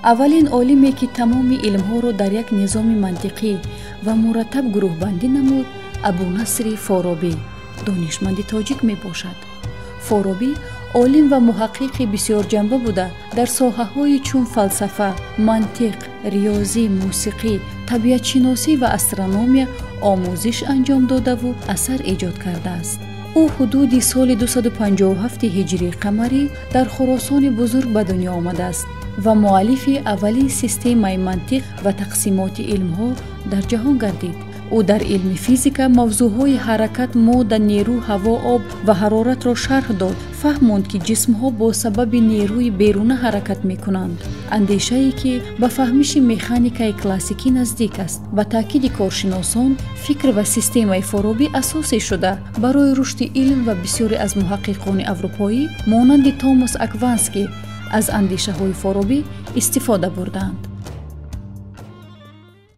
Аввалин олиме, ки тамоми илмҳоро дар як низоми мантиқӣ ва мураттаб гурӯҳбандӣ намуд, Абунасри Форобӣ, донишманди тоҷик мебошад. Форобӣ олим ва муҳаққиқи бисёрҷанба буда, дар соҳаҳои чун фалсафа, мантиқ, риёзӣ, мусиқӣ, табиатшиносӣ ва астрономия омӯзиш анҷом додаву асар эҷод кардааст. Ӯ ҳудуди соли 257 ҳиҷрии қамарӣ дар Хуросони Бузург ба дунё омадааст ва муаллифи аввалин системаи мантиқ ва тақсимоти илмҳо дар ҷаҳон гардид. Ӯ дар илми физика мавзӯъҳои ҳаракат, модда, нерӯ, ҳаво, об ва ҳароратро шарҳ дод, фаҳмонд, ки ҷисмҳо бо сабаби нерӯи беруна ҳаракат мекунанд, андешае, ки ба фаҳмиши механикаи классикӣ наздик аст. Ба таъкиди коршиносон, фикр ва системаи Форобӣ асосе шуда барои рушди илм ва бисёре аз муҳаққиқони аврупоӣ, монанди Томас Акванский, аз андешаҳои Форобӣ истифода бурданд.